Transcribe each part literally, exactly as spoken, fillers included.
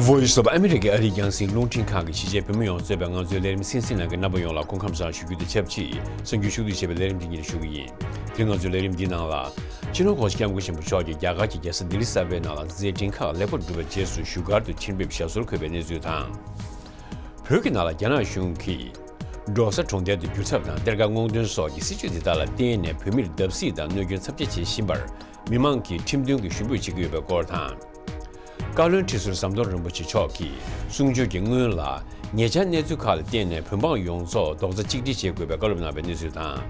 Voice of America ཨ་རིའི་རྒྱང་སྲིང་རླུང་འཕྲིན་ཁང་གི་གཞིས་བྱེས་བོད་མི་ཡོངས་གཙོས་པའི་ང་ཚོའི་ལས་རིམ་གསན་གཟིགས་གནང་མཁན་རྣམ་པ་ཡོངས་ལ་སྐུ་ཁམས་བཟང་ཞུ་རྒྱུ་དང་ཆབས་ཅིག་གསར་འགྱུར་ཕྱོགས་བསྡུས་བྱས་པའི་ལས་རིམ་འདི་ཉིད་ཞུ་གི་ཡིན། དེ་རིང་ང་ཚོའི་ལས་རིམ་འདིའི་ནང་ལ། སྤྱི་ནོར་༸གོང་ས་༸སྐྱབས་མགོན་ཆེན་པོ་མཆོག་གིས་རྒྱ་གར་གྱི་རྒྱལ་ས་ལྡི་ལི་གསར་པའི་ནང་ལ་མཛད་འཕྲིན་ཁག་ལེགས་པར་གྲུབ་པའི་རྗེས་སུ་བཞུགས་སྒར་དུ་ཕྱིར་ཕེབས་ཞབས་སོར་འཁོད་པའི་གནས་ཚུལ་དང་། བོད་ཀྱི་ནང་ལ་རྒྱ་ནག་གཞུང་གིས་འབྲོག་ས་གྲོང་རྡལ་དུ་བསྒྱུར་ཐབས་དང་གཏེར་ཁ་སྔོག་འདོན་སོགས་ཀྱི་སྲིད་བྱུས་དེ་དག་ལ་བརྟེན་ནས་བོད་མིར་བརྡབ་གསིག་དང་གནོད་སྐྱོན་ཚབས་ཆེ་བྱེད་བཞིན་པར་མི་མང་གིས་ཁྲིམས་མཐུན་གྱི་ཞུ་འབོད་བྱེད་ཀྱི་ཡོད་པའི་སྐོར་དང་། བཀའ་བློན་ཁྲི་ཟུར་ཟམ་གདོང་རིན་པོ་ཆེ་མཆོག་གིས་གསུང་ཆོས་ཀྱི་སྔོན་ལ་ཉེ་ཆར་གནས་ཚུལ་ཁག་ལ་བརྟེན་ནས་བོད་འབངས་ཡོངས་རྫོགས་རྡོག་རྩ་གཅིག་སྒྲིལ་བྱེད་དགོས་པའི་བཀའ་སློབ་གནང་བའི་གནས་ཚུལ་དང་།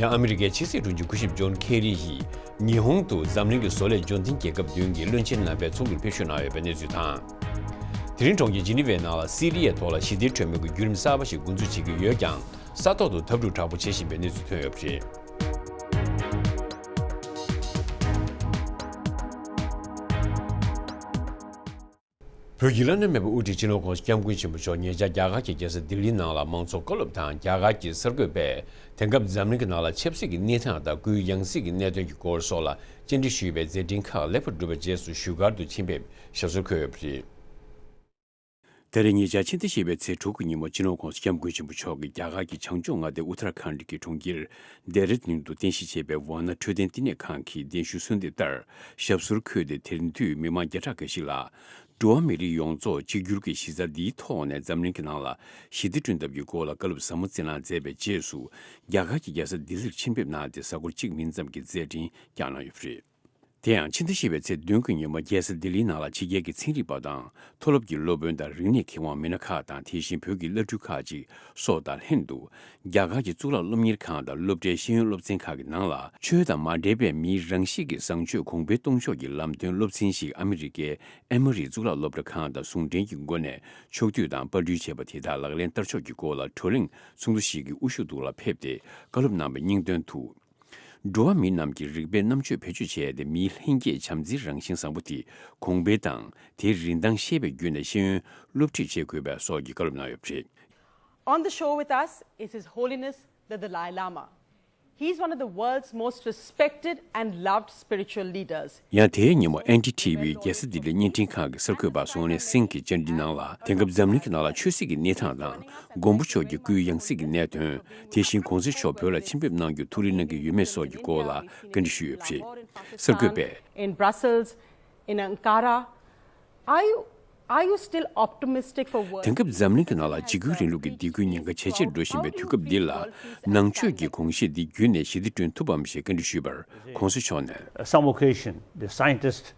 ཡང་ཨ་མི་རི་ཀའི་ཕྱི་སྲིད་དྲུང་ཆེ་སྐུ་ཞབས་ཇོན་ཁེ་རི་ཡིས་ཉི་ཧོང་དུ་འཛམ་གླིང་གི་བཟོ་ལས་འབྱོར་ལྡན་རྒྱལ་ཁབ་བདུན་གྱི་བློན་ཆེན་རྣམ་པའི་ཚོགས་འདུར་ཕེབས་ཞུགས་གནང་ཡོད་པའི་གནས་ཚུལ་དང་། དེ་རིང་གྲོང་ཁྱེར་ཇི་ནི་ཝའི་ནང་ལ་སི་རི་ཡའི་ཐོག་ལ་ཞི་བདེའི་གྲོས་མོལ་གྱི་བརྒྱུད་རིམ་གསར་པ་ཞིག་འགོ་འཛུགས་བྱེད་ཀྱི་ཡོད་ཀྱང་། ས་ཐོག་ཏུ་འཐབ་འཁྲུག་དྲག་པོ་བྱེད་བཞིན་པའི་གནས་ཚུལ་ཐོན་ཡོད་པ་རེད། བོད་ཀྱི་བླ་ན་མེད་པའི་དབུ་ཁྲིད་སྤྱི་ནོར་༸གོང་ས་༸སྐྱབས་མགོན་ཆེན་པོ་མཆོག་ཉེ་ཆར་རྒྱ་གར་གྱི་རྒྱལ་ས་ལྡི་ལིའི་ནང་ལ་མང་ཚོགས་བཀའ་སློབ་དང་རྒྱ་གར་གྱི་གསར་འགོད་པས་དེང་སྐབས་འཛམ་གླིང་གི་ནང་ལ་ཆབ་སྲིད་ཀྱི་གནས་སྟངས་དང་སྐུའི་ཡང་སྲིད་ཀྱི་གནད་དོན་གྱི་སྐོར་སོགས་ལ་བཅར་འདྲི་ཞུས་པའི་མཛད་འཕྲིན་ཁག་ལེགས་པར་གྲུབ་པའི་རྗེས་སུ་བཞུགས་སྒར་དུ་ཕྱིར་ཕེབས་ཞབས་སོར་འཁོད་ཡོད་པ་རེད། ད་རེས་ཉེ་ཆར་ཕྱི་ཟླ་བཞི་པའི་ཚེས་དྲུག་གི་ཉིན་མོ་སྤྱི་ནོར་༸གོང་ས་༸སྐྱབས་མགོན་ཆེན་པོ་མཆོག་གིས་རྒྱ་གར་གྱི་བྱང་ཕྱོགས་མངའ་སྡེ་ཨུ་ཐར་ཁཱན་གྱི་གྲོང་ཁྱེར་ལྡེ་ར་ལྡུན་དུ་རྟེན་གཞི་བྱས་པའི་ཝཱ་ཎ་འཕྲོད་བསྟེན་བསྟི་གནས་ཁང་གི་གདན་ཞུ་གསོལ་འདེབས་ལྟར་ཞབས་སོར་འཁོད་དེ། དེར་འདུས་མི་མང་བརྒྱ་ཕྲག་འགའ་ཞིག་ལ་འགྲོ་བ་མི་རིགས་ཡོངས་རྫོགས་གཅིག་གྱུར་གྱི་གཞི་རྩ་འདིའི་ཐོག་ནས་འཛམ་གླིང་གི་ནང་ལ་ཞི་བདེ་བསྐྲུན་ཐབས་ཀྱི་སྐོར་ལ་བཀའ་སློབ་ཟབ་མོ་སྩལ་གནང་མཛད་པའི་རྗེས་སུ། རྒྱ་གར་གྱི་རྒྱལ་ས་ལྡི་ལིར་ཕྱིར་ཕེབས་གནང་སྟེ། གཟའ་འཁོར་གཅིག་མིན་ཙམ་གྱི་མཛད་འཕྲིན་བསྐྱངས་གནང་ཡོད་པ་རེད། དེ་ཡང་ཕྱི་ཟླ་བཞི་པའི་ཚེས་བདུན་གྱི་ཉིན་མོ་རྒྱལ་ས་ལྡི་ལིའི་ནང་ལ་ཕྱི་རྒྱལ་གྱི་ཚན་རིག་པ་དང་མཐོ་སློབ་ཀྱི་སློབ་དཔོན་དང་རིག་གནས་མཁས་དབང་མི་སྣ་ཁག་དང་། དེ་བཞིན་བོད་ཀྱི་བླ་སྤྲུལ་ཁག་ཅིག་སོགས་དང་ལྷན་དུ། རྒྱ་གར་གྱི་གཙུག་ལག་སློབ་གཉེར་ཁང་དང་སློབ་གྲྭའི་ཤེས་ཡོན་སློབ་ཚན་ཁག་གི་ནང་ལ། ཆོས་དང་མ་འབྲེལ་བའི་མིའི་རང་གཤིས་ཀྱི་བཟང་སྤྱོད་གོང་འཕེལ་གཏོང་ཕྱོགས་ཀྱི་ལམ་སྟོན་སློབ་ཚན་ཞིག་ཨ་མི་རི་ཀའི་ཨེ་མོ་རི་གཙུག་ལག་སློབ་གྲྭ་ཁང་དང་ཟུང་འབྲེལ་གྱི་སྒོ་ནས་ཕྱོགས་བསྡུས་དང་པར་སྐྲུན་བྱས་པ་དེ་དག་ལག་ལེན་བསྟར་ཕྱོགས་ཀྱི་སྐོར་ལ་བགྲོ་གླེང་ཚོགས་འདུ་ཞིག་གི་དབུ་བཞུགས་ཐོག་ལ་ཕེབས་ཏེ་བཀའ་སློབ་གནང་བའི་སྙིང་དོན་དུ། འགྲོ་བ་མི་རྣམས་ཀྱི་རིག་པའི་རྣམ་དཔྱོད་བེད་སྤྱོད་བྱས་ཏེ། མིའི་ལྷན་སྐྱེས་བྱམས་བརྩེའི་རང་བཞིན་བཟང་པོ་དེ་གོང་འཕེལ་དང་། དེའི་རིན་ཐང་ཤེས་པའི་བརྒྱུད་ནས་ཤེས་ཡོན་སློབ་ཁྲིད་བྱེད་དགོས་པ་སོགས་ཀྱི་བཀའ་སློབ་གནང་ཡོད་པ་རེད། On the show with us is His Holiness the Dalai Lama. He is one of the world's most respected and loved spiritual leaders. ཡང་དེའི་ཉིན་མོ་ཨེན་ཌི་ཊི་ཝི་རྒྱལ་ས་ལྡི་ལི་བརྙན་འཕྲིན་ཁང་གི་གསར་འགོད་པ་སོང་ནེ་སིང་གིས་བཅར་འདྲི་གནང་ལ། དེང་སྐབས་འཛམ་གླིང་གི་ནང་ལ་ཆོས་སྲིད་ཀྱི་གནས་སྟངས་དང་། མགོན་པོ་མཆོག་གི་སྐུའི་ཡང་སྲིད་ཀྱི་གནད་དོན། དེ་བཞིན་གོང་ས་མཆོག་བོད་ལ་ཕྱིར་ཕེབས་གནང་རྒྱུར་ཐུགས་རེ་གནང་གི་ཡོད་མེད་སོགས་ཀྱི་སྐོར་ལ་བཀའ་འདྲི་ཞུས་ཡོད་པ་རེད། གསར་འགོད་པས། In Brussels, in Ankara, are you, are you still optimistic for world? དེང་སྐབས་འཛམ་གླིང་གི་ནང་ལ་འཇིགས་སྐུལ་རིང་ལུགས་ཀྱི་སྡིགས་སྐུལ་ཉེན་ཁ་ཇེ་ཆེར་འགྲོ་བཞིན་པའི་དུས་སྐབས་འདི་ལ། ནང་ཆོས་ཀྱི་གོམས་གཤིས་འདི་བརྒྱུད་ནས་ཞི་བདེ་བསྐྲུན་ཐུབ་བམ་ཞེས་བཀའ་འདྲི་ཞུས་པར། གོང་ས་མཆོག་ནས། Some occasion, the scientists,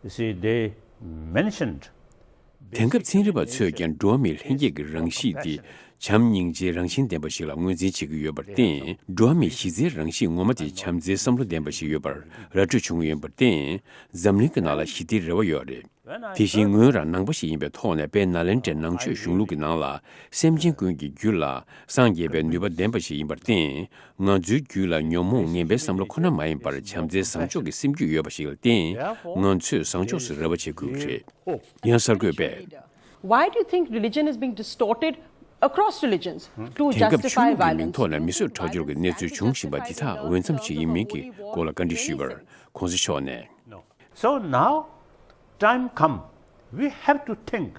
you see, they mentioned དེང་སྐབས་ཚན་རིག་པ་ཚོས་ཀྱང་འགྲོ་བ་མིའི་ལྷན་སྐྱེས་ཀྱི་རང་གཤིས་འདི་བྱམས་སྙིང་རྗེའི་རང་བཞིན་ལྡན་པ་ཞིག་ལ་ངོས་འཛིན་བྱེད་ཀྱི་ཡོད་པར་བརྟེན། འགྲོ་བ་མིའི་གཞི་རྩའི་རང་གཤིས་ངོ་མ་དེ་བྱམས་བརྩེའི་བསམ་བློ་ལྡན་པ་ཞིག་ཡོད་པར་ར་སྤྲོད་བྱུང་ཡོད་པར་བརྟེན། འཛམ་གླིང་གི་ནང་ལ་ཞི་བདེའི་རེ་བ་ཡོད་རེད། དེ་བཞིན་ངོས་རང་ནང་པ་ཞིག་ཡིན་པའི་ཐོག་ནས། དཔལ་ནཱ་ལེནྡྲའི་ནང་ཆོས་གཞུང་ལུགས་ཀྱི་ནང་ལ། སེམས་ཅན་ཀུན་གྱི་རྒྱུད་ལ། སངས་རྒྱས་པའི་ནུས་པ་ལྡན་པ་ཞིག་ཡིན་པར་བརྟེན། ང་ཚོའི་རྒྱུད་ལ་ཉོན་མོངས་ངན་པའི་བསམ་བློ་ཁོ་ན་མ་ཡིན་པར། བྱམས་བརྩེའི་བཟང་ཕྱོགས་ཀྱི་སེམས་རྒྱུད་ཡོད་པ་ཞིག་ལ་བརྟེན། ང་ཚོས་བཟང་ཕྱོགས་སུ་རེ་བ་བྱེད་དགོས་ཀྱི་རེད། ཡང་གསར་འགོད་པས། Why do you think religion is being distorted across religions to དེང་སྐབས་ཆོས་justify ལུགས་ཀྱི་མིང་violence? ཐོག་ནས་མི་གསོད་ཁྲག་སྦྱོར་གྱི་གནས་ཚུལ་འབྱུང་བཞིན་པ་འདི་དག་འོས་འཚམ་ཞིག་ཡིན་མིན་གྱི་སྐོར་ལ་བཀའ་འདྲི་ཞུས་པར། གོང་ས་མཆོག་ནས། So now, time come, we have to think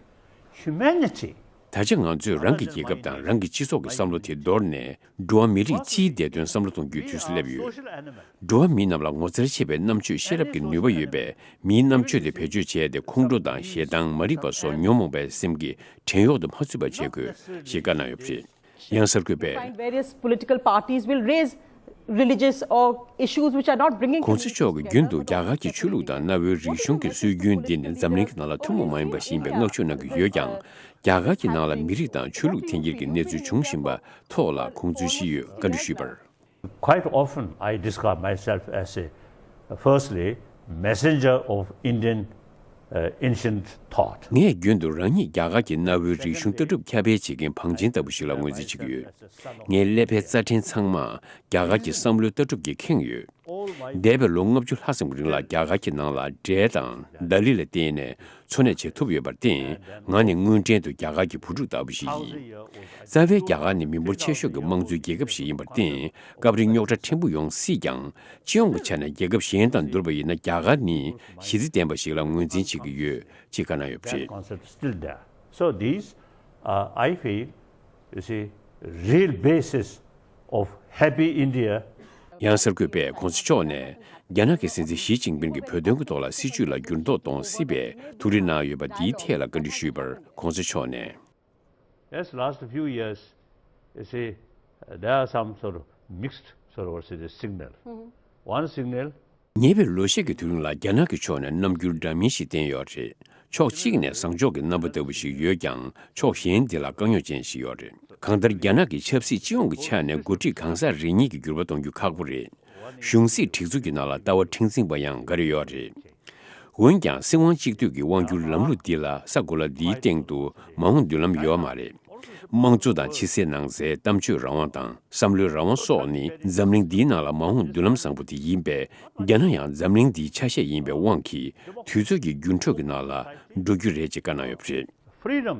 humanity. ད་ཆ་ང་ཚོས་རང་གི་རྒྱལ་ཁབ་དང་རང་གི་སྤྱི་ཚོགས་ཀྱི་བསམ་བློ་དེ་དོར་ནས། འགྲོ་བ་མི་རིགས་སྤྱིའི་བདེ་དོན་བསམ་བློ་གཏོང་རྒྱུའི་དུས་སུ་སླེབས་ཡོད། འགྲོ་བ་མིའི་རྣམས་ལ་ངོ་མཚར་ཆེ་བའི་རྣམ་དཔྱོད་ཤེས་རབ་ཀྱི་ནུས་པ་ཡོད་པས། མིའི་རྣམ་དཔྱོད་དེ་བེད་སྤྱོད་བྱས་ཏེ། ཁོང་ཁྲོ་དང་ཞེ་སྡང་། མ་རིག་པ་སོགས་ཉོན་མོངས་པའི་སེམས་ཀྱི་བྲན་གཡོག་ཏུ་མ་ཚུད་པ་བྱེད་དགོས། ཞེས་བཀའ་གནང་ཡོད་པ་རེད། ཡང་གསར་འགོད་པས། Find various political parties will raise religious or issues which are not bringing གོང་ས་མཆོག་གིས་རྒྱུན་དུ་རྒྱ་གར་གྱི་ཆོས་ལུགས་དང་གནའ་བོའི་རིག་གཞུང་གི་སྲོལ་རྒྱུན་འདི་ནི་འཛམ་གླིང་གི་ནང་ལ་ཐུན་མོང་མ་ཡིན་པ་ཞིག་ཡིན་པའི་བསྔགས་བརྗོད་གནང་གི་ཡོད་ཀྱང་། རྒྱ་གར་གྱི་ནང་ལ་མི་རིགས་དང་ཆོས་ལུགས་འཐེན་འཁྱེར་གྱི་གནས་ཚུལ་འབྱུང་བཞིན་པ་ཐོག་ལ་ཁོང་ཚོའི་ཞི་ཡོད་བཀའ་འདྲི་ཞུས་པར། Quite often, I describe myself as a, firstly, messenger of Indian, uh, ancient thought. ངས་རྒྱུན་དུ་རང་ཉིད་རྒྱ་གར་གྱི་གནའ་བོའི་རིག་གཞུང་ལྟ་གྲུབ་ཁྱབ་སྤེལ་བྱེད་མཁན་བང་ཆེན་ལྟ་བུ་ཞིག་ལ་ངོས་འཛིན་བྱེད་ཀྱི་ཡོད། ངའི་ཀླད་པའི་རྩ་ཕྲན་ཚང་མ་རྒྱ་གར་གྱི་བསམ་བློའི་ལྟ་གྲུབ་ཀྱིས་ཁེངས་ཡོད། འདས་པའི་ལོ་ལྔ་བཅུ་ལྷག་ཙམ་གྱི་རིང་ལ་རྒྱ་གར་གྱི་ནང་ལ་འབྲས་དང་ལྡ་ལི་ལ་བརྟེན་ནས་འཚོ་གནས་བྱེད་ཐུབ་ཡོད་པར་བརྟེན། ང་ནི་དངོས་འབྲེལ་དུ་རྒྱ་གར་གྱི་བུ་ཕྲུག་ལྟ་བུ་ཞིག་ཡིན། རྩ་བའི་རྒྱ་གར་ནི་མི་འབོར་ཆེ་ཤོས་ཀྱི་དམངས་གཙོའི་རྒྱལ་ཁབ་ཞིག་ཡིན་པར་བརྟེན། སྐབས་རེ་རྙོག་དྲ་ཕྲན་བུ་ཡོང་སྲིད་ཀྱང་། སྤྱི་ཡོངས་ཀྱི་ཆ་ནས་རྒྱལ་ཁབ་གཞན་དང་བསྡུར་བ་ཡིན་ན། རྒྱ་གར་ནི་ཞི་བདེ་ལྡན་པ་ཞིག་ལ་ངོས་འཛིན་བྱེད་ཀྱི་ཡོད་ཅེས་བཀའ་གནང་ཡོད་པ་རེད། Concept still there. So these, uh, I feel, you see, real basis of happy India. ཡང་གསར་འགོད་པས་གོང་ས་མཆོག་ནས་རྒྱ་ནག་གི་སྲིད་འཛིན་ཞི་ཅིན་ཕིན་གྱིས་བོད་དོན་གྱི་ཐོག་ལ་སྲིད་བྱུས་ལ་འགྱུར་ལྡོག་གཏོང་སྲིད་པའི་ཐུགས་རེ་གནང་ཡོད་པ་འདིའི་ཐད་ལ་བཀའ་འདྲི་ཞུས་པར། གོང་ས་མཆོག་ནས། Yes, last few years, you see, there are some sort of mixed sort of, what should I say, signal. One signal. ཉེ་བའི་ལོ་ཤས་ཀྱི་དུས་རིང་ལ་རྒྱ་ནག་གི་ཕྱོགས་ནས་རྣམ་འགྱུར་འདྲ་མིན་ཞིག་བསྟན་ཡོད་རེད། ཕྱོགས་གཅིག་ནས་བཟང་ཕྱོགས་ཀྱི་རྣམ་པ་ལྟ་བུ་ཞིག་ཡོད་ཀྱང་། ཕྱོགས་གཞན་འདི་ལ་དཀའ་རྙོག་ཅན་ཞིག་ཡོད་རེད། གང་ལྟར་རྒྱ་ནག་གི་ཆབ་སྲིད་སྤྱི་ཡོངས་ཀྱི་ཆ་ནས་འགོ་ཁྲིད་གང་ཟག་རེ་གཉིས་ཀྱིས་འགྱུར་བ་གཏོང་རྒྱུ་ཁག་པོ་རེད། གཞུང་སྲིད་སྒྲིག་འཛུགས་ཀྱི་ནང་ལ་ལྟ་བ་མཁྲེགས་འཛིན་པ་ཡང་འགའ་རེ་ཡོད་རེད། འོན་ཀྱང་སྲིད་དབང་གཅིག་སྡུད་ཀྱི་དབང་སྒྱུར་ལམ་ལུགས་འདི་ལ་ས་གོ་ལ་འདིའི་སྟེང་དུ་མ་འོངས་མདུན་ལམ་ཡོད་མ་རེད། དམངས་གཙོ་དང་ཕྱི་གསལ་ནང་གསལ། གཏམ་བརྗོད་རང་དབང་དང་བསམ་བློའི་རང་དབང་སོགས་ནི་འཛམ་གླིང་འདིའི་ནང་ལ་མ་འོངས་མདུན་ལམ་བཟང་པོ་དེ་ཡིན་པས། རྒྱ་ནག་ཡང་འཛམ་གླིང་འདིའི་ཆ་ཤས་ཡིན་པའི་དབང་གིས། དུས་ཚོད་ཀྱི་འགྱུར་འགྲོས་ཀྱི་ནང་ལ་འགྲོ་རྒྱུ་རེད་ཅེས་བཀའ་གནང་ཡོད་པ་རེད། Freedom,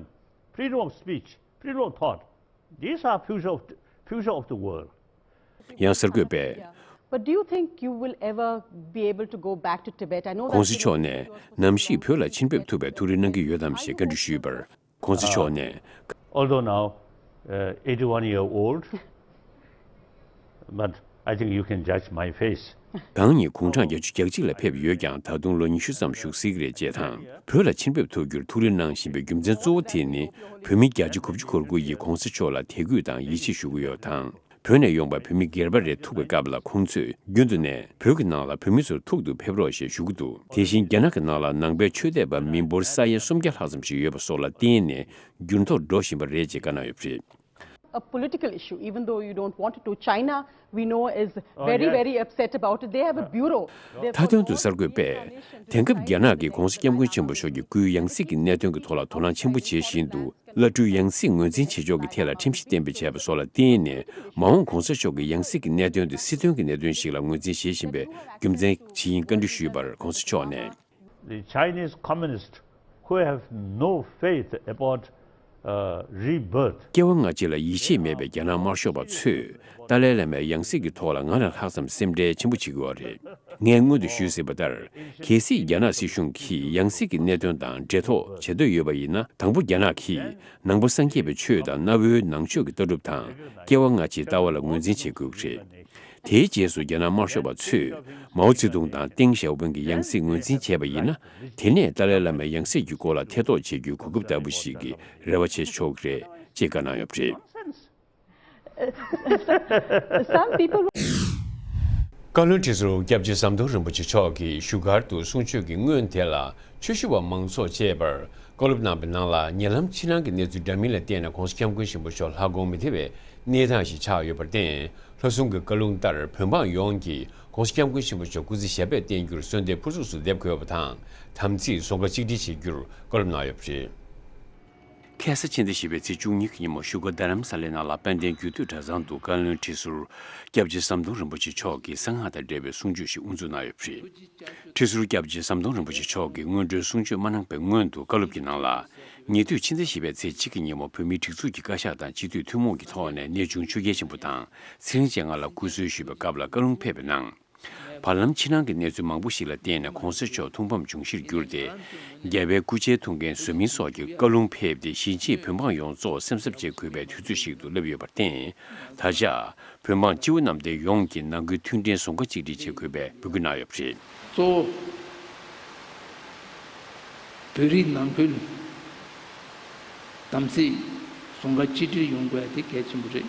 freedom of speech, freedom of thought, these are future of, future of the world. ཡང་གསར་འགོད་པས། But do you think you will ever be able to go back to Tibet? I know that གོང་ས་མཆོག་ནས་ནམ་ཞིག་བོད་ལ་ཕྱིར་ཕེབས་ཐུབ་པའི་ཐུགས་རེ་གནང་གི་ཡོད་དམ་ཞེས་བཀའ་འདྲི་ཞུས་པར། གོང་ས་མཆོག་ནས། Although now, uh, eighty-one year old, but I think you can judge my face. གང་ཉིད་དགུང་གྲངས་བརྒྱད་ཅུ་གྱ་གཅིག་ལ་ཕེབས་ཡོད་ཀྱང་། ད་དུང་ལོ་ཉི་ཤུ་ཙམ་བཞུགས་སྲིད་ཀྱི་རེད་ཅེས་དང་། བོད་ལ་ཕྱིར་ཕེབས་ཐུབ་རྒྱུར་ཐུགས་རེ་གནང་བཞིན་པའི་རྒྱུ་མཚན་གཙོ་བོ་དེ་ནི། བོད་མི་བརྒྱ་ཆ་དགུ་བཅུ་གོ་དགུ་ཡིས་གོང་ས་མཆོག་ལ་དད་གུས་དང་ཡིད་ཆེས་ཞུ་གི་ཡོད་དང་། བོད་ནས་ཡོང་པའི་བོད་མི་སྒེར་པ་རེ་ཐུག་པའི་སྐབས་ལ། ཁོང་ཚོས་རྒྱུན་དུ་ནས་བོད་ཀྱི་ནང་ལ་བོད་མི་ཚོར་ཐུག་ཏུ་ཕེབས་རོགས་ཞེས་ཞུ་གི་འདུག་དེ་བཞིན་རྒྱ་ནག་གི་ནང་ལ་ནང་པའི་ཆོས་དད་པ་མི་འབོར་ས་ཡ་སུམ་བརྒྱ་ལྷག་ཙམ་ཞིག་ཡོད་པ་སོགས་ལ་བརྟེན་ནས། འགྱུར་ལྡོག་འགྲོ་བཞིན་པ་རེད་ཅེས་བཀའ་གནང་ཡོད་པ་རེད། A political issue, even though you don't want it to. China, we know, is very, very upset about it. They have a bureau. They've got no explanation to the Chinese government. མཐའ་དོན་དུ་གསར་འགོད་པས། དེང་སྐབས་རྒྱ་ནག་གིས་༧གོང་ས་༧སྐྱབས་མགོན་ཆེན་པོ་མཆོག་གི་སྐུའི་ཡང་སྲིད་ཀྱི་གནད་དོན་གྱི་ཐོག་ལ་དོ་སྣང་ཆེན་པོ་བྱེད་བཞིན་དུ། བླ་སྤྲུལ་ཡང་སྲིད་ངོས་འཛིན་བྱེད་ཕྱོགས་ཀྱི་ཐད་ལ་ཁྲིམས་གཞི་གཏན་འབེབས་བྱས་པ་སོགས་ལ་བརྟེན་ནས། མ་འོངས་༧གོང་ས་མཆོག་གི་ཡང་སྲིད་ཀྱི་གནད་དོན་དེ་སྲིད་དོན་གྱི་གནད་དོན་ཞིག་ལ་ངོས་འཛིན་བྱེད་བཞིན་པའི་རྒྱུ་མཚན་ཇི་ཡིན་བཀའ་འདྲི་ཞུས་པར། ༧གོང་ས་མཆོག་ནས། The Chinese communists who have no faith about, uh, rebirth. སྐྱེ་བ་སྔ་ཕྱི་ལ་ཡིད་ཆེས་མེད་པའི་རྒྱ་ནག་དམར་ཤོག་པ་ཚོས་ཏཱ་ལའི་བླ་མའི་ཡང་སྲིད་ཀྱི་ཐོག་ལ་ང་ལས་ལྷག་ཙམ་སེམས་ཁྲལ་ཆེན་པོ་བྱེད་ཀྱི་ཡོད་རེད། ངས་སྔོན་དུ་ཞུས་ཟིན་པ་ལྟར། གལ་སྲིད་རྒྱ་ནག་སྲིད་གཞུང་གིས་ཡང་སྲིད་ཀྱི་གནད་དོན་དང་འབྲེལ་ཐག་བྱེད་འདོད་ཡོད་པ་ཡིན་ན། དང་པོ་རྒྱ་ནག་གིས་ནང་པ་སངས་རྒྱས་པའི་ཆོས་དང་གནའ་བོའི་ནང་ཆོས་ཀྱི་ལྟ་གྲུབ་དང་། སྐྱེ་བ་སྔ་ཕྱིའི་ལྟ་བ་ལ་ངོས་འཛིན་བྱེད་དགོས་ཀྱི་རེད། དེའི་རྗེས་སུ་རྒྱ་ནག་དམར་ཤོག་པ་ཚོས་མའོ་ཙེ་ཏུང་དང་ཏེང་ཞའོ་ཕིང་གི་ཡང་སྲིད་ངོས་འཛིན་བྱས་པ་ཡིན་ན། དེ་ནས་ཏཱ་ལའི་བླ་མའི་ཡང་སྲིད་ཀྱི་སྐོར་ལ་ཐེ་གཏོགས་བྱེད་རྒྱུའི་གོ་སྐབས་ལྟ་བུ་ཞིག་གི་རེ་བ་བྱེད་ཆོག་གི་རེད་ཅེས་བཀའ་གནང་ཡོད་པ་རེད། Some people བཀའ་བློན་ཁྲི་ཟུར་སྐྱབས་རྗེ་ཟམ་གདོང་རིན་པོ་ཆེ་མཆོག་གིས་བཞུགས་སྒར་དུ་གསུང་ཆོས་ཀྱི་སྔོན་དེ་ལ། ཆོས་ཞུ་བ་མང་ཚོགས་བཅས་པར་བཀའ་སློབ་གནང་བའི་ནང་ལ། ཉེ་ལམ་ཕྱི་ནང་གི་གནས་ཚུལ་འདྲ་མིན་ལ་བརྟེན་ནས་༧གོང་ས་༧སྐྱབས་མགོན་ཆེན་པོ་མཆོག་ལྷ་ཁང་མི་ཐེ་བའི་གནས་སྟངས་ཤིག་ཆགས་ཡོད་པར་བརྟེན། ལྷ་སྲུང་གི་བཀའ་ལུང་ལྟར་བོད་འབངས་ཡོངས་ཀྱིས་༧གོང་ས་༧སྐྱབས་མགོན་ཆེན་པོ་མཆོག་སྐུ་ཚེ་ཞབས་པད་བརྟན་རྒྱུར་གསོལ་འདེབས་ཕུར་ཚུགས་སུ་འདེབས་དགོས་པ་དང་། དམ་ཚིག་གཟུང་ཁ་གཅིག་སྒྲིལ་བྱེད་རྒྱུར་བཀའ་སློབ་གནང་ཡོད་པ་རེད། ཁ་སང་ཕྱི་ཟླ་བཞི་པའི་ཚེས་བཅུ་གཉིས་ཀྱི་ཉིན་མོ་བཞུགས་སྒར་རྡ་རམ་ས་ལའི་ནང་ལ་དཔལ་ལྡན་རྒྱུད་སྟོད་གྲྭ་ཚང་དུ་བཀའ་བློན་ཁྲི་ཟུར་སྐྱབས་རྗེ་ཟམ་གདོང་རིན་པོ་ཆེ་མཆོག་གིས་གསང་སྔགས་དང་འབྲེལ་བའི་གསུང་ཆོས་ཤིག་དབུ་འཛུགས་གནང་ཡོད་པ་རེད། ཁྲི་ཟུར་སྐྱབས་རྗེ་ཟམ་གདོང་རིན་པོ་ཆེ་མཆོག་གིས་སྔོན་འགྲོའི་གསུང་ཆོས་མ་གནང་པའི་སྔོན་དུ་བཀའ་སློབ་ཀྱི་ནང་ལ། ཉེ་དུས་ཕྱི་ཟླ་བཞི་པའི་ཚེས་གཅིག་གི་ཉིན་མོ་བོད་མིའི་སྒྲིག་འཛུགས་ཀྱི་བཀའ་ཤག་དང་སྤྱི་འཐུས་ཐུན་མོང་གི་ཐོག་ནས་གནས་ཆུང་ཆོས་རྒྱལ་ཆེན་པོ་དང་ཚེ་རིང་སྤྱན་སྔ་ལ་སྐུ་གསོལ་ཞུས་པའི་སྐབས་ལ་བཀའ་ལུང་ཕེབས་པའི་ནང་། བར་ལམ་ཕྱི་ནང་གི་གནས་ཚུལ་མང་པོ་ཞིག་ལ་བརྟེན་ནས་༧གོང་ས་མཆོག་ཐུགས་ཕམ་བྱུང་གཞིར་གྱུར་ཏེ། རྒྱལ་བའི་སྐུ་ཕྱྭའི་ཐུགས་འགན་བཟོད་མིན་སོགས་ཀྱི་བཀའ་ལུང་ཕེབས་ཏེ། གཞིས་བྱེས་བོད་འབངས་ཡོངས་གཙོ་བོ་སེམས་འཚབ་བྱེད་དགོས་པའི་དུས་ཚོད་ཞིག་ཏུ་སླེབས་ཡོད་པར་བརྟེན། ད་ཆ་བོད་འབངས་སྤྱི་བོ་གནམ་བསྟན་ཡོངས་ཀྱིས་ནང་ཁུལ་མཐུན་སྒྲིལ་གཟུང་ཁ་གཅིག་སྒྲིལ་བྱེད་དགོས་པའི་འབོད་སྐུལ་གནང་ཡོད་པ་རེད། གཙོ་བོ། བོད་རིགས་ནང་ཁུལ་དམ་ཚིག་གཟུང་ཁ་གཅིག་སྒྲིལ་ཡོང་དགོས་ཡ་དེ་གལ་ཆེན་པོ་རེད།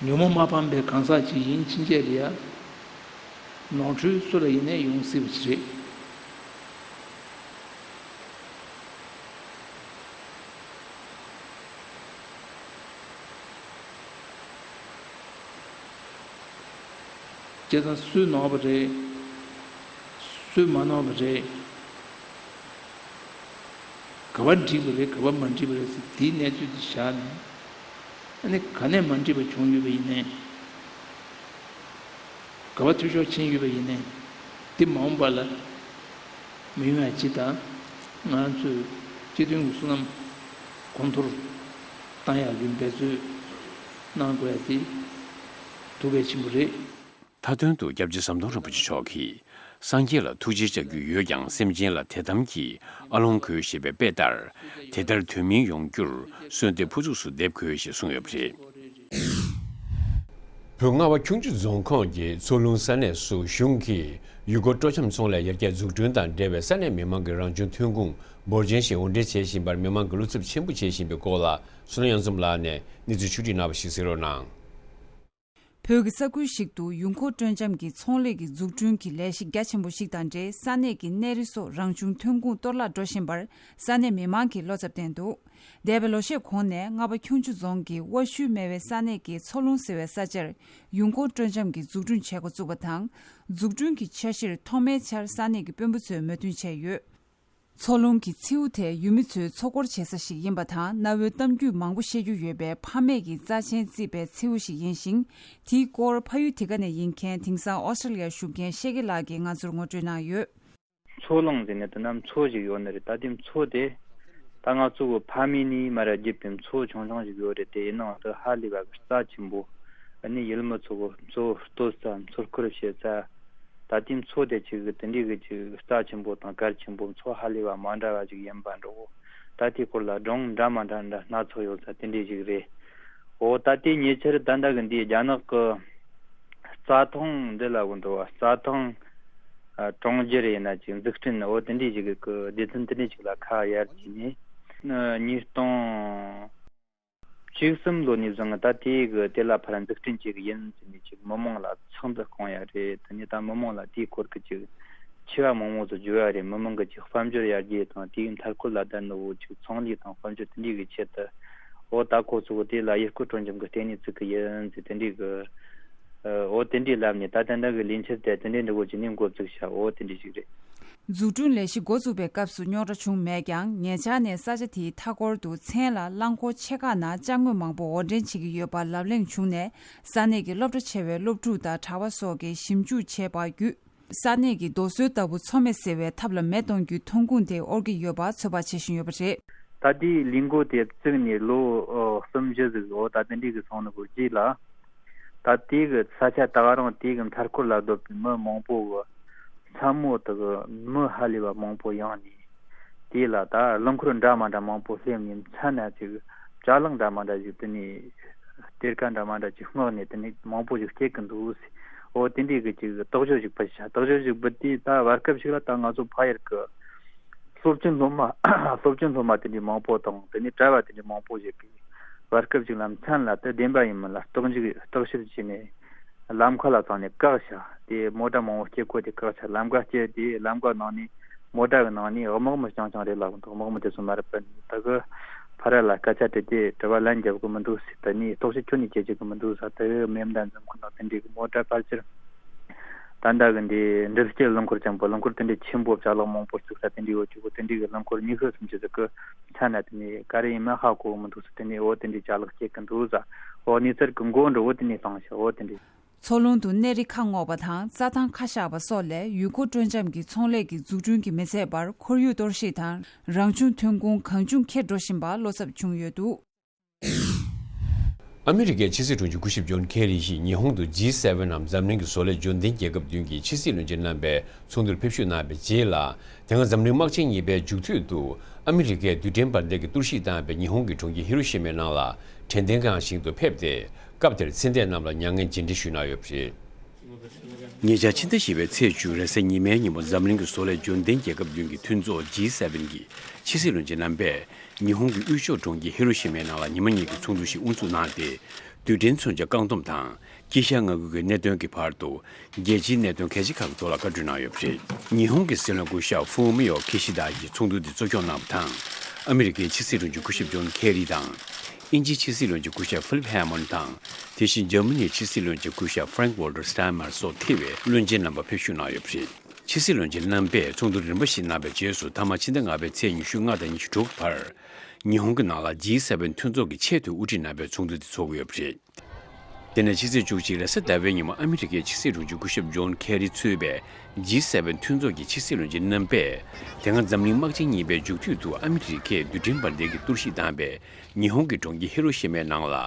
ཉོན་མོངས་མ་སྤངས་པའི་གང་ཟག་ཅིག་ཡིན་ཕྱིན་ཆད་ལ་ཡ། ནོར་འཁྲུལ་སུ་ལ་ཡིན་ནའི་ཡོང་སྲིད་པ་ཞིག་རེད། བྱས་ཙང་སུས་ནོར་བ་རེད། སུས་མ་ནོར་བ་རེད། ག་པར་འགྲིག་པ་རེད། ག་པར་མ་འགྲིག་པ་རེད་ཟེར་དེའི་གནས་ཚུལ་དེ་བཞག་ནས། ཨ་ནི་ག་ནས་མ་འགྲིག་པ་བྱུང་ཡོད་པ་ཡིན་ནའི། ག་པར་འཐུས་ཤོར་ཕྱིན་ཡོད་པ་ཡིན་ནའི་དེ་མ་འོངས་པ་ལ་མི་ཡོང་ཡ་ཅིག་དང་། ང་ཚོས་སྤྱི་མཐུན་གྱི་བསོད་ནམས་གོང་མཐོར་བཏང་ཡག་གི་འབད་རྩོལ་གནང་དགོས་ཡ་དེ་ཐུགས་གལ་ཆེན་པོ་རེད། མཐའ་དོན་དུ་སྐྱབས་རྗེ་ཟམ་གདོང་རིན་པོ་ཆེ་མཆོག་གིས། སངས་རྒྱས་ལ་ཐུགས་རྗེ་བྱ་རྒྱུ་ཡོད་ཀྱང་སེམས་ཅན་ལ་དད་དམ་གྱིས་ཨ་ལོང་དགོས་ཞེས་པའི་དཔེ་ལྟར། དེ་ལྟར་དོན་སྨིན་ཡོང་རྒྱུར་གསོལ་འདེབས་ཕུར་ཚུགས་སུ་འདེབས་དགོས་ཞེས་གསུངས་ཡོད་པ་རེད། བོད་རྔ་བ་ཁྱུང་མཆུ་རྫོང་ཁོངས་ཀྱི་མཚོ་ལུང་ས་གནས་སུ་གཞུང་གིས་ཡུལ་སྐོར་སྤྲོ་འཆམ་ཚོང་ལས་ཡར་རྒྱས་འཛུགས་སྐྲུན་དང་འབྲེལ་བའི་ས་གནས་མི་མང་གི་རང་བྱུང་ཐོན་ཁུངས་འབོར་ཆེན་ཞིག་དབོར་འདྲེན་བྱེད་བཞིན་པར་མི་མང་གིས་བློ་འཚབ་ཆེན་པོ་བྱེད་བཞིན་པའི་སྐོར་ལ། བསོད་ནམས་གཡང་འཛོམས་ལགས་ནས་གནས་ཚུལ་ཕྱོགས་བསྒྲིགས་གནང་བ་ཞིག་གསན་རོགས་གནང་། བོད་ཀྱི་ས་ཁུལ་ཞིག་ཏུ་ཡུལ་འཁོར་སྤྲོ་འཆམ་གྱི་ཚོང་ལས་ཀྱི་འཛུགས་སྐྲུན་གྱི་ལས་གཞི་རྒྱ་ཆེན་པོ་ཞིག་དང་འབྲེལ། ས་གནས་ཀྱི་གནས་རི་སོགས་རང་བྱུང་ཐོན་ཁུངས་གཏོར་བརླག་འགྲོ་བཞིན་པར་ས་གནས་མི་མང་གིས་བློ་འཚབ་བསྟན་འདུག་འདས་པའི་ལོ་ཤས་གོང་ནས་རྔ་བ་ཁྱུང་མཆུ་རྫོང་གི་དབའ་ཤུལ་སྨད་པའི་ས་གནས་ཀྱི་མཚོ་ལུང་ཟེར་བའི་ས་ཆར་ཡུལ་འཁོར་སྤྲོ་འཆམ་གྱི་འཛུགས་སྐྲུན་བྱེད་འགོ་བཙུགས་པ་དང་། འཛུགས་སྐྲུན་གྱི་འཆར་གཞིར་ཐོག་མའི་ཆར་ས་གནས་ཀྱི་དཔོན་པོ་ཚོས་མོས་མཐུན་བྱས་ཡོད། མཚོ་ལུང་གི་མཚེའུ་དེ་ཡུལ་མི་ཚོའི་མཚོ་སྐོར་བྱེད་ས་ཞིག་ཡིན་པ་དང་། གནའ་བོའི་གཏམ་རྒྱུད་མང་པོ་བཤད་རྒྱུ་ཡོད་པའི་ཕ་མེས་ཀྱི་རྩ་ཆེན་བརྩིས་པའི་མཚེའུ་ཞིག་ཡིན་ཞིང་། དེའི་སྐོར་ཕ་ཡུལ་དེ་ག་ནས་ཡིན་མཁན་དེང་སང་ཨོ་སི་ཀྲི་ལི་ཡར་བཞུགས་མཁན་ཤེ་གེ་ལགས་ཀྱིས་ང་ཚོར་ངོ་སྤྲོད་གནང་ཡོད། མཚོ་ལུང་ཟེར་ནས་དེ་ན་མཚོ་ཞིག་ཡོད་ནི་རེད། ད་དེ་མཚོ་དེ་ད་ང་ཚོ་གི་ཕ་མེས་ནས་མར་བརྒྱུད་པའི་མཚོ་ཆུང་ཆུང་ཞིག་ཡོད་རེད། དེ་ཡིན་ནའང་དེ་ཧ་ལས་པ་གི་རྩ་ཆེན་པོ། ཨ་ནི་ཡུལ་མི་ཚོ་གི་མཚོ་སྟོད་ས་མཚོ་ཁུར་བྱེད་ས། ད་ལྟའི་མཚོ་དེ་ཅིག་དེ་འདྲའི་གི་ཅིག་རྩ་ཆེན་པོ་དང་གལ་ཆེན་པོ། མཚོ་ཧ་ལས་པ་མ་འདྲ་བ་ཅིག་ཡིན་པ་འདྲ་བོ། ད་ལྟའི་སྐོར་ལ་སྒྲུང་འདྲ་མ་འདྲ་འདྲ་སྣ་ཚོགས་ཡོད་ས་དེ་འདྲའི་ཞིག་རེད། འོ་ད་ལྟའི་ཉེ་ཆར་ད་ལྟ་གི་འདིའི་རྒྱ་ནག་གི་རྩྭ་ཐང་འདི་ལ་གོ་འགྲོ་བ། རྩྭ་ཐང་ཨ་གྲོང་ཁྱེར་ཡིན་ན་ཅིག་འཛུགས་སྐྲུན། འོ་དེ་འདྲའི་ཞིག་གི་སྡེ་ཚན་དེ་འདྲའི་ཞིག་ལ་ཁ་གཡར་བྱས་ནས། ཨ་ཉིས་སྟོང་བཅུ་གསུམ་ལོ་ནས་བཟུང་ད་ལྟའི་གི་དེ་ལ་ཕར་འཛུགས་སྐྲུན་བྱེད་གི་ཡིན་ཟེར་ནས་ཅིག་མི་མང་ལ་ཚགས་འདུ་བསྐོང་ཡ་རེད། དེ་ནས་ད་མི་མང་ལ་དེའི་སྐོར་གི་ཅིག་ཆེ་བ་མང་མང་ཚོ་བརྗོད་ཡ་རེད། མི་མང་གི་ཅིག་དཔལ་འབྱོར་ཡར་རྒྱས་དང་དེའི་མཐའ་སྐོར་ལ་ད་ནུ་བོ་ཅིག་ཚོང་ལས་དང་དཔལ་འབྱོར་དེ་འདྲའི་གི་ཆེད་དུ། འོ་ད་ཁོ་ཚོ་དེ་ལ་ཡུལ་སྐོར་སྤྲོ་འཆམ་གི་ལྟེ་གནས་བཙུགས་གི་ཡིན་ཟེར་དེ་འདྲའི་གི། འོ་དེ་འདྲའི་ལབ་ནས་ད་ལྟ་འདི་གི་ལས་འཆར་དེ་དེ་འདྲའི་འདྲ་བོ་ཅིག་ནས་འགོ་བཙུགས་ཤག་འོ་དེ་འདྲའི་ཞིག་རེད། འཛུགས་སྐྲུན་ལས་གཞི་འགོ་བཙུགས་པའི་སྐབས་སུ་རྙོག་དྲ་བྱུང་མེད་ཀྱང་། ཉེ་ཆར་ནས་ས་ཆ་དེའི་མཐའ་འཁོར་དུ་མཚན་ལ་རླངས་འཁོར་ཆེ་ཁག་ནང་ཅ་དངོས་མང་པོ་དབོར་འདྲེན་བྱེད་ཀྱི་ཡོད་པ་ལབ་གླེང་བྱུང་ནས། ས་གནས་ཀྱི་སློབ་གྲྭ་ཆེ་བའི་སློབ་ཕྲུག་དང་གྲྭ་པ་སོགས་ཀྱིས་ཞིབ་འཇུག་བྱས་པ་བརྒྱུད། ས་གནས་ཀྱི་རྡོ་སོལ་ལྟ་བུ་མཚོ་མེད་ཟེར་བའི་ཐབས་ལ་མེ་གཏོང་རྒྱུའི་ཐོན་ཁུངས་དེ་དབོར་གྱི་ཡོད་པ་ཚོད་དཔག་བྱེད་བཞིན་ཡོད་པ་རེད། ད་ལྟའི་ལས་འགུལ་དེ་བཙུགས་ནས་ལོ་གསུམ་བཞི་ཟིག་འོ་ད་དེ་འདྲའི་གི་སོང་ནི་གོ་རྗེས་ལ། ད་དེ་གི་ས་ཆ་ད་ག་རང་དེ་གི་མཐའ་སྐོར་ལ་སྡོད་པའི་མི་མང་པོ་གི་མཚན་མོ་དེ་གི་མི་ཧ་ལས་པ་མང་པོ་ཡོང་ནས། དེ་ལ་ད་རླངས་འཁོར་འདྲ་མ་འདྲ་མང་པོ་སླེབས་ནས་མཚན་ན་ཅིག་ཅ་ལག་འདྲ་མ་འདྲ་ཞིག་དེ་ནས་གཏེར་ཁ་འདྲ་མ་འདྲ་ཅིག་བསྔོགས་ནས་དེ་ནས་མང་པོ་ཞིག་སྐྱེལ་གི་འདུག་ཟེར། འོ་དེ་འདྲའི་གི་ཅིག་དོགས་གཞི་ཞིག་བུད་ཤག་དོགས་གཞི་ཞིག་བུད་དུས་ད་བར་སྐབས་ཤིག་ལ་ད་ང་ཚོ་ཕ་ཡུལ་གི་སློབ་ཆེན་སློབ་མ་སློབ་ཆེན་སློབ་མ་དེ་འདྲའི་མང་པོ་དང་དེ་ནས་གྲྭ་བ་དེ་འདྲའི་མང་པོ་ཞིག་གིས་བར་སྐབས་ཤིག་ལ་མཚན་ལ་དེ་བདེན་པ་ཡིན་མིན་ལ་རྟོག་འཇུག་རྟོག་ཞིབ་བྱས་ནས། ལམ་ཁ་ལ་བཏང་ནས་བཀག་བཞག་དེ་མོ་ཊ་མང་པོ་སྐྱེལ་གོ་དེ་བཀག་བཞག་ལམ་ཁ་བཅད་དེ་ལམ་ཁ་ནང་ནས་མོ་ཊ་གི་ནང་ནས་དམག་མི་རྐྱང་རྐྱང་རེད་ལབ་འདུག་དམག་མི་དེ་ཚོ་མར་སྤར་ནས་ད་གི་ཕ་ར་ལ་སྐད་ཆ་དྲིས་ཏེ་དྲི་བ་ལན་རྒྱབ་གི་མི་འདུག་ཟེར། ད་ནི་རྟོག་ཞིབ་ཁྱོན་ནས་བྱེད་ཀྱི་མི་འདུག་ཟེར། ད་གི་མེ་མདའ་འཛིན་མཁན་དང་དེ་འདྲའི་གི་མོ་ཊ་ཕལ་ཆེར་ད་ལྟ་གི་འདི་འགྲུལ་སྐྱེལ་རླངས་འཁོར་ཅན་པོ་རླངས་འཁོར་དེ་འདྲའི་ཆེན་པོ་ཅ་ལག་མང་པོ་བཙུགས་ས་དེ་འདྲའི་ཡོད་ཀྱི་གོ་དེ་འདྲའི་གི་རླངས་འཁོར་ཉི་ཤུ་སུམ་ཅུ་ཟིག་གི་མཚན་ན་དེ་ནས་ག་རེ་ཡིན་མིན་ཧ་གོ་གི་མི་འདུག་ཟེར། དེ་ནས་འོ་དེ་འདྲའི་ཅ་ལག་སྐྱེལ་གི་འདུག་ཟེར། འོ་གནས་ཚུལ་གི་མགོ་འགྲོ་འོ་དེ་ནས་བཏང་ཤག་འོ་དེ་འདྲའི། མཚོ་ལུང་དུ་གནས་རི་ཁ་སྔོག་པ་དང་རྩྭ་ཐང་ཁ་བཞག་པ་སོགས་ལས་ཡུལ་སྐོར་སྤྲོ་འཆམ་གྱི་ཚོང་ལས་ཀྱི་འཛུགས་སྐྲུན་གྱི་མི་ཚད་པར་ཁོར་ཡུག་གཏོར་བཤིག་དང་རང་བྱུང་ཐོན་ཁུངས་གང་བྱུང་ཁྱེར་འགྲོ་བཞིན་པ་བློ་འཚབ་བྱུང་ཡོད་འདུག། ཨ་མི་རི་ཀའི་ཕྱི་སྲིད་དྲུང་ཆེ་སྐུ་ཞབས་ཇོན་ཁེ་རི་ཡིས་ཉི་ཧོང་དུ་ཇི་སེ་ཝེན་ནམ་འཛམ་གླིང་གི་བཟོ་ལས་འབྱོར་ལྡན་རྒྱལ་ཁབ་བདུན་གྱི་ཕྱི་སྲིད་བློན་ཆེན་རྣམ་པའི་ཚོགས་འདུར་ཕེབས་ཞུགས་གནང་བའི་རྗེས་ལ། དེ་སྔ་འཛམ་གླིང་དམག་ཆེན་གཉིས་པའི་མཇུག་མཐུད་དུ་ཨ་མི་རི་ཀས་རྡུལ་ཕྲན་འབར་མདེལ་གྱིས་གཏོར་བཤིག་བཏང་བའི་ཉི་ཧོང་གི་གྲོང་ཁྱེར་ཧི་རོ་ཤི་མའི་ནང་ལ་དྲན་རྟེན་ཁང་ཞིག་ཏུ་ཕེབས་ཏེ། སྐབས་དེར་ཚེ་འདས་རྣམས་ལ་མྱ་ངན་རྗེས་དྲན་ཞུས་གནང་ཡོད་པ་རེད། ཉེ་ཆར་ཕྱི་ཟླ་བཞི་པའི་ཚེས་བཅུ་རེས་གཟའ་ཉི་མའི་ཉིན་མོ་འཛམ་གླིང་གི་བཟོ་ལས་འབྱོར་ལྡན་རྒྱལ་ཁབ་བདུན་གྱི་མཐུན་ཚོགས་ཇི་སེ་ཝེན་གྱི་ཕྱི་སྲིད་བློན་ཆེན་རྣམ་པས་ཉི་ཧོང་གི་དབུས་ཕྱོགས་གྲོང་ཁྱེར་ཧི་རོ་ཤི་མའི་ནང་ལ་ཉི་མ་གཉིས་ཀྱི་ཚོགས་འདུ་ཞིག་དབུ་འཛུགས་གནང་སྟེ། རྡུལ་ཕྲན་མཚོན་ཆ་བཀག་སྡོམ་དང་དཀྱིལ་ཤར་མངའ་ཁུལ་གྱི་གནད་དོན་གྱི་བར་དུ་རྒྱལ་སྤྱིའི་གནད་དོན་གལ་ཆེ་ཁག་གི་ཐོག་ལ་བཀའ་འཁྲོལ་གནང་ཡོད་པ་རེད། ཉི་ཧོང་གི་སྲིད་བློན་སྐུ་ཞབས་ཧྥུ་མི་ཡོ་ཁི་ཤི་དཱ་ཡིས་ཚོགས་འདུ་འདི་གཙོ་སྐྱོང་གནང་བ་དང་། ཨ་མི་རི་ཀའི་ཕྱི་སྲིད་དྲུང་ཆེ་སྐུ་ཞབས་ཇོན་ཁེ་རི་དང་། དབྱིན་ཇིའི་ཕྱི་སྲིད་བློན་ཆེན་སྐུ་ཞབས་ཧྥི་ལིབ་ཧེ་མོན་དང་། དེ་བཞིན་འཇར་མ་ནིའི་ཕྱི་སྲིད་བློན་ཆེན་སྐུ་ཞབས་ཧྥ་རེང་ཝོལ་ཏར་སྟན་མར་སོགས་ཐེ་བའི་བློན་ཆེན་རྣམ་པ་ཕེབས་ཞུགས་གནང་ཡོད་པ་རེད། ཕྱི་སྲིད་བློན་ཆེན་རྣམ་པས་ཚོགས་འདུ་རིམ་པ་བཞིན་གནང་བའི་རྗེས་སུ། མཐའ་མ་ཕྱི་ཟླ་ལྔ་པའི་ཚེས་ཉི་ཤུ་ལྔ་དང་ཉི་ཤུ་དྲུག་བར། ཉི་ཧོང་གི་ནང་ལ་ཇི་སེ་ཝེན་མཐུན་ཚོགས་ཀྱི་ཆེས་མཐོའི་དབུ་ཁྲིད་རྣམ་པའི་ཚོགས་འདུ་དེ་འཚོགས་ཀྱི་ཡོད་པ་རེད། དེ་ནས་ཕྱི་ཚེས་བཅུ་གཅིག་རེས་གཟའ་ཟླ་བའི་ཉིན་མོ་ཨ་མི་རི་ཀའི་ཕྱི་སྲིད་དྲུང་ཆེ་སྐུ་ཞབས་ཇོན་ཁེ་རི་གཙོས་པའི་ཇི་སེ་བེན་མཐུན་ཚོགས་ཀྱི་ཕྱི་སྲིད་བློན་ཆེན་རྣམ་པས། དེ་སྔ་འཛམ་གླིང་དམག་ཆེན་གཉིས་པའི་མཇུག་མཐུད་དུ་ཨ་མི་རི་ཀས་རྡུལ་ཕྲན་འབར་མདེལ་གྱི་གཏོར་བཤིག་བཏང་བའི་ཉི་ཧོང་གི་གྲོང་ཁྱེར་ཧི་རོ་ཤི་མའི་ནང་ལ།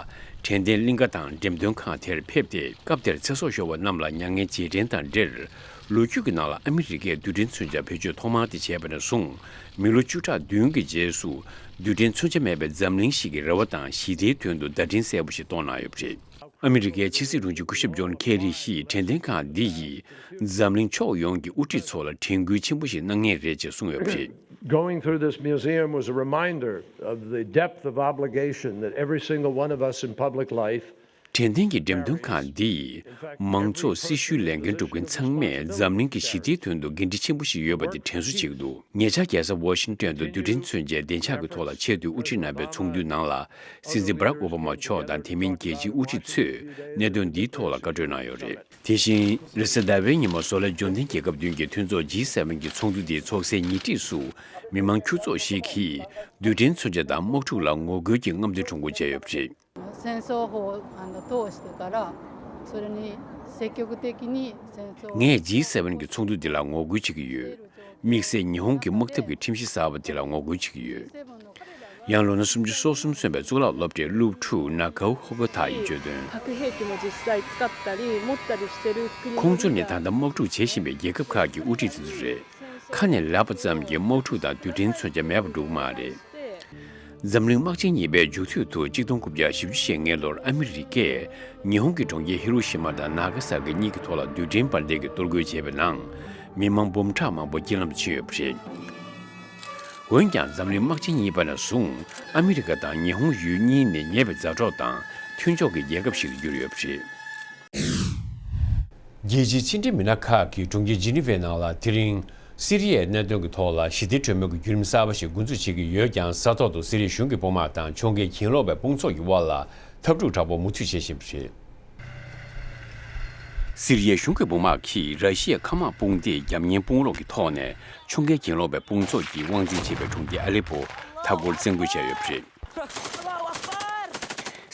དྲན་རྟེན་གླིང་ག་དང་འགྲེམས་སྟོན་ཁང་དེར་ཕེབས་ཏེ། སྐབས་དེར་ཚེ་སྲོག་ཤོར་བ་རྣམས་ལ་མྱ་ངན་རྗེས་དྲན་དང་འབྲེལ། ལོ་རྒྱུས་ཀྱི་ནང་ལ་ཨ་མི་རི་ཀས་རྡུལ་ཕྲན་མཚོན་ཆ་བེད་སྤྱོད་ཐོག་མར་དེ་བྱས་པ་ནས་བཟུང་། མི་ལོ་བཅུ་ཕྲག་བདུན་གྱི་རྗེས་སུ། རྡུལ་ཕྲན་མཚོན་ཆ་མེད་པའི་འཛམ་གླིང་ཞིག་གི་རེ་བ་དང་ཞི་བདེའི་དོན་དུ་བརྡ་འཕྲིན་གསལ་པོ་ཞིག་བཏོན་གནང་ཡོད་པ་རེད། ཨ་མི་རི་ཀའི་ཕྱི་སྲིད་དྲུང་ཆེ་སྐུ་ཞབས་ཇོན་ཁེ་རི་ཡིས་དྲན་རྟེན་ཁང་འདི་ཡིས་འཛམ་གླིང་ཕྱོགས་ཡོངས་ཀྱི་དབུ་ཁྲིད་ཚོ་ལ་དྲན་སྐུལ་ཆེན་པོ་ཞིག་གནང་མཁན་རེད་ཅེས་གསུངས་ཡོད་པ་རེད། Going through this museum was a reminder of the depth of obligation that every single one of us in public life དྲན་རྟེན་གྱི་འགྲེམས་སྟོན་ཁང་འདིས་མང་ཚོགས་སྲི་ཞུའི་ལས་འགན་སྒྲུབ་མཁན་ཚང་མས་འཛམ་གླིང་གི་ཞི་བདེའི་དོན་དུ་འགན་འཁྲི་ཆེན་པོ་ཞིག་ཡོད་པ་དེ་དྲན་གསོ་བྱེད་ཀྱི་འདུག་ཉེ་ཆར་རྒྱལ་ས་ཝ་ཤིང་ཏོན་དུ་རྡུལ་ཕྲན་མཚོན་ཆའི་བདེ་འཇགས་ཀྱི་ཐོག་ལ་ཆེས་མཐོའི་དབུ་ཁྲིད་རྣམ་པའི་ཚོགས་འདུའི་ནང་ལ། སྲིད་འཛིན་བྷ་རག་ཨོ་བྷ་མ་མཆོག་དང་དེ་མིན་རྒྱལ་སྤྱིའི་དབུ་ཁྲིད་ཚོས་གནད་དོན་འདིའི་ཐོག་ལ་བཀའ་གྲོས་གནང་ཡོད་རེད། དེ་བཞིན། རེས་གཟའ་ཟླ་བའི་ཉིན་མོ་བཟོ་ལས་འབྱོར་ལྡན་རྒྱལ་ཁབ་བདུན་གྱི་མཐུན་ཚོགས་ཇི་སེ་བེན་གྱི་ཚོགས་འདུ་དེའི་ཚོགས་སའི་ཉེ་འཁྲིས་སུ། མི་མང་ཁྱུ་ཚོགས་ཤིག་གིས་རྡུལ་ཕྲན་མཚོན་ཆ་དང་དམག་འཁྲུག་ལ་ངོ་རྒོལ་གྱི་རྔམ་སྟོན་ཁྲོམ་སྐོར་བྱས་ཡོད་པ་རེད། 戦争法をあの通してから、それに積極的に戦争 ངས་ཇི་སེ་བེན་གྱི་ཚོགས་འདུ་འདི་ལ་ངོ་རྒོལ་བྱེད་ཀྱི་ཡོད། དམིགས་བསལ་ཉི་ཧོང་གི་དམག་འཐབ་ཀྱི་ཁྲིམས་གཞི་གསར་པ་དེ་ལ་ངོ་རྒོལ་བྱེད་ཀྱི་ཡོད། ཡང་ལོ་ན་སུམ་ཅུ་སོ་གསུམ་སོན་པའི་གཙུག་ལག་སློབ་གྲྭའི་སློབ་ཕྲུག་ན་ཁའུ་ཧོ་ཀོ་ཐ་ཡིས་བརྗོད་དོན། 核兵器も実際使ったり持ったりしてる国の ཁོང་ཚོ་ནི་ད་ལྟ་དམག་འཁྲུག་བྱེད་བཞིན་པའི་རྒྱལ་ཁབ་ཁག་གི་དབུ་ཁྲིད་དེ་ཚོ་རེད། ཁ་ནས་ལབ་པ་ཙམ་གྱིས་དམག་འཁྲུག་དང་རྡུལ་ཕྲན་མཚོན་ཆ་མེད་པ་འགྲུབ་མ་རེད། འཛམ་གླིང་དམག་ཆེན་གཉིས་པའི་མཇུག་མཐུད་དུ་གཅིག་སྟོང་དགུ་བརྒྱ་བཞི་བཅུ་ཞེ་ལྔའི་ལོར་ཨ་མི་རི་ཀས་ཉི་ཧོང་གི་གྲོང་ཁྱེར་ཧི་རོ་ཤི་མ་དང་ན་ག་ས་ཀི་གཉིས་ཀྱི་ཐོག་ལ་རྡུལ་ཕྲན་འབར་མདེལ་གྱི་གཏོར་རྒོལ་བྱས་པའི་ནང་། མི་མང་འབུམ་ཕྲག་མང་པོ་རྐྱེན་ལམ་ཕྱིན་ཡོད་པ་རེད། འོན་ཀྱང་། འཛམ་གླིང་དམག་ཆེན་གཉིས་པ་ནས་བཟུང་། ཨ་མི་རི་ཀ་དང་ཉི་ཧོང་ཡུལ་གཉིས་ནི་ཉེ་བའི་མཛའ་གྲོགས་དང་མཐུན་ཕྱོགས་ཀྱི་རྒྱལ་ཁབ་ཞིག་ཏུ་གྱུར་ཡོད་པ་རེད། རྒྱལ་སྤྱིའི་ཕྱི་འབྲེལ་མི་སྣ་ཁག་གིས་གྲོང་ཁྱེར་ཇི་ནི་ཝའི་ནང་ལ་དེ་རིང་། སི་རི་ཡའི་གནད་དོན་གྱི་ཐོག་ལ་ཞི་བདེ་གྲོས་མོལ་གྱི་བརྒྱུད་རིམ་གསར་པ་ཞིག་འགོ་འཛུགས་བྱེད་ཀྱི་ཡོད་ཀྱང་། ས་ཐོག་ཏུ་སི་རི་ཡའི་གཞུང་གི་དཔུང་དམག་དང་ཕྱོགས་འགལ་གྱེན་ལོག་པའི་དཔུང་ཚོགས་ཀྱི་དབར་ལ་འཐབ་འཁྲུག་དྲག་པོ་མུ་མཐུད་བྱེད་བཞིན་པ་རེད། སི་རི་ཡའི་གཞུང་གི་དཔུང་དམག་གིས་ར་ཤི་ཡའི་མཁའ་དམག་དཔུང་སྡེའི་རྒྱབ་གཉེར་དཔུང་རོགས་ཀྱི་ཐོག་ནས་ཕྱོགས་འགལ་གྱེན་ལོག་པའི་དཔུང་ཚོགས་ཀྱིས་དབང་འཛིན་བྱེད་པའི་གྲོང་ཁྱེར་ཨ་ལེ་པོ་མཐའ་འཁོར་བཙན་རྒོལ་བྱས་ཡོད་པ་རེད།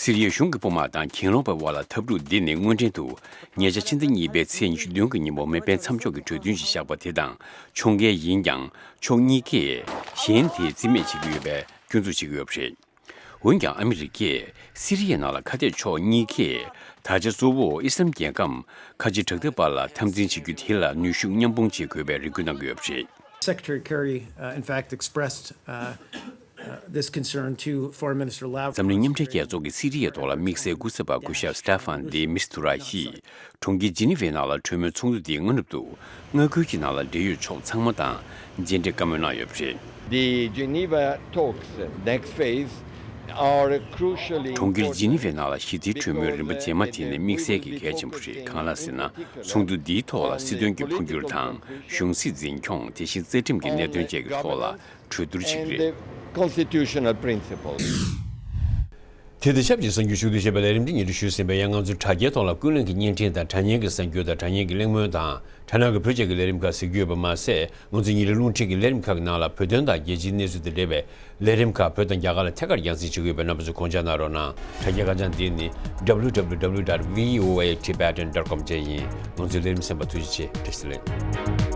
སི་རི་ཡའི་གཞུང་གི་དཔུང་དམག་དང་གྱེན་ལོག་པའི་དབར་ལ་འཐབ་འཁྲུག་འདི་ནི་སྔོན་ཐོན་དུ་ཉེ་ཆར་ཕྱི་ཟླ་གཉིས་པའི་ཚེས་ཉི་ཤུ་བདུན་གྱི་ཉིན་མོ་མེ་འཕེན་མཚམས་འཇོག་གི་གྲོས་མཐུན་ཞིག་བཞག་པ་དེ་དང་ཕྱོགས་འགལ་ཡིན་ཀྱང་ཕྱོགས་གཉིས་ཀས་གཞན་དེ་རྩིས་མེད་བྱེད་ཀྱི་ཡོད་པའི་སྐྱོན་འཛུགས་བྱེད་ཀྱི་ཡོད་པ་རེད། འོན་ཀྱང་ཨ་མི་རི་ཀས་སི་རི་ཡའི་ནང་ལ་ཁ་གཏད་ཕྱོགས་གཉིས་ཀས་ད་ཆ་གཙོ་བོ་ཨི་སི་ལམ་རྒྱལ་ཁབ་ཁ་ཆེ་དྲག་འཐབ་པ་ལ་འཐབ་འཛིང་བྱེད་རྒྱུ་དེ་ལ་ནུས་ཤུགས་མཉམ་སྤུངས་བྱེད་དགོས་པའི་རེ་སྐུལ་གནང་གི་ཡོད་པ་རེད། Secretary Kerry, uh, in fact, expressed uh, uh, this concern to Foreign Minister Lavrov. འཛམ་གླིང་མཉམ་འབྲེལ་རྒྱལ་ཚོགས་ཀྱི་སི་རི་ཡའི་ཐོག་ལ་དམིགས་བསལ་སྐུ་ཚབ་པ་སྐུ་ཞབས་Staffan de Mistura ཡིས་གྲོང་ཁྱེར་ཇི་ནི་ཝའི་ནང་ལ་གྲོས་མོལ་ཚོགས་འདུ་དེའི་སྔ་ནུབ་ཏུ། མངའ་ཁུལ་གྱི་ནང་ལ་འབྲེལ་ཡོད་ཕྱོགས་ཚང་མ་དང་མཇལ་འཕྲད་བཀའ་མོལ་གནང་ཡོད་པ་རེད། The Geneva talks next phase are crucially important. གྲོང་ཁྱེར་ཇི་ནི་ཝའི་ནང་ལ་ཞི་བདེའི་གྲོས་མོལ་རིམ་པ་རྗེས་མ་དེ་ནི་དམིགས་བསལ་གྱི་གལ་ཆེན་པོ་རེད། གང་ལགས་ཟེར་ན། ཚོགས་འདུ་འདིའི་ཐོག་ལ་སྲིད་དོན་གྱི་འཕོ་འགྱུར་དང་། གཞུང་སྲིད་འཛིན་སྐྱོང་། དེ་བཞིན་རྩ་ཁྲིམས་ཀྱི་གནད་དོན་བཅས་ཀྱི་ཐོག་ལ་གྲོས་བསྡུར་བྱེད་ཀྱི་རེད། Constitutional principles. དེ་དང་ཆབས་ཅིག་གསར་འགྱུར་ཞུ་གཏུག་བྱས་པའི་ལས་རིམ་འདི་ཉིན་རེ་ཞུས་ཟིན་པ་ཡང་། ང་ཚོའི་དྲ་རྒྱའི་ཐོག་ལ་ཀུན་གླེང་གི་བརྙན་འཕྲིན་དང་། དྲ་བརྙན་གྱི་གསར་འགྱུར་དང་། དྲ་བརྙན་གྱི་གླེང་མོལ་དང་། དྲ་ནང་གི་བོད་ཅེས་ཀྱི་ལས་རིམ་ཁག་གཟིགས་རྒྱུ་ཡོད་པ་མ་ཟད། ང་ཚོའི་ཉིན་རེའི་རླུང་འཕྲིན་གྱི་ལས་རིམ་ཁག་གི་ནང་ལ་བོད་དོན་དང་རྒྱལ་སྤྱིའི་གནས་ཚུལ་དང་འབྲེལ་བའི་ལས་རིམ་ཁག་བོད་དང་རྒྱ་གར་ལ་ཐད་ཀར་རྒྱང་སྲིང་བྱེད་ཀྱི་ཡོད་པས། རྣམ་པ་ཚོས་དགོངས་འཇགས་གནང་རོགས་གནང་། དྲ་རྒྱའི་ཁ་བྱང་འདི་ནི་W W W dot V O A Tibetan dot com བཅས་ཡིན། ང་ཚོའི་ལས་རིམ་གསན་པར་ཐུགས་རྗེ་ཆེ། བཀྲ་ཤིས་བདེ་ལེགས།